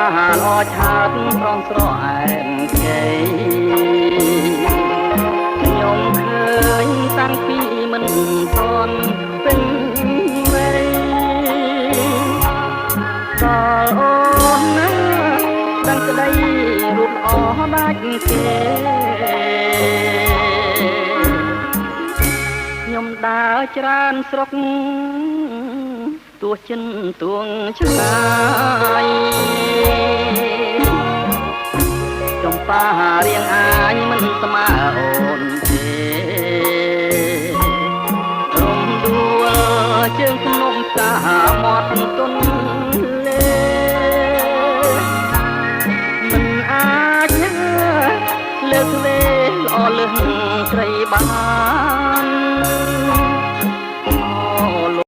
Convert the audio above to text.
ល្អឆើតប្រងស្រអែនខ្ចីខ្ញុំឃើញតាំងពីមិនតន់ពេញវ័យដល់អូនណាដឹងក្តីរូបល្អដាច់គេខ្ញុំដើរច្រើនស្រុកទោះចិនទួងឆ្ងាយចំប៉ារៀងអាញមិនស្មើអូនទេរំដួលជើងភ្នំផ្កាមាត់ទុន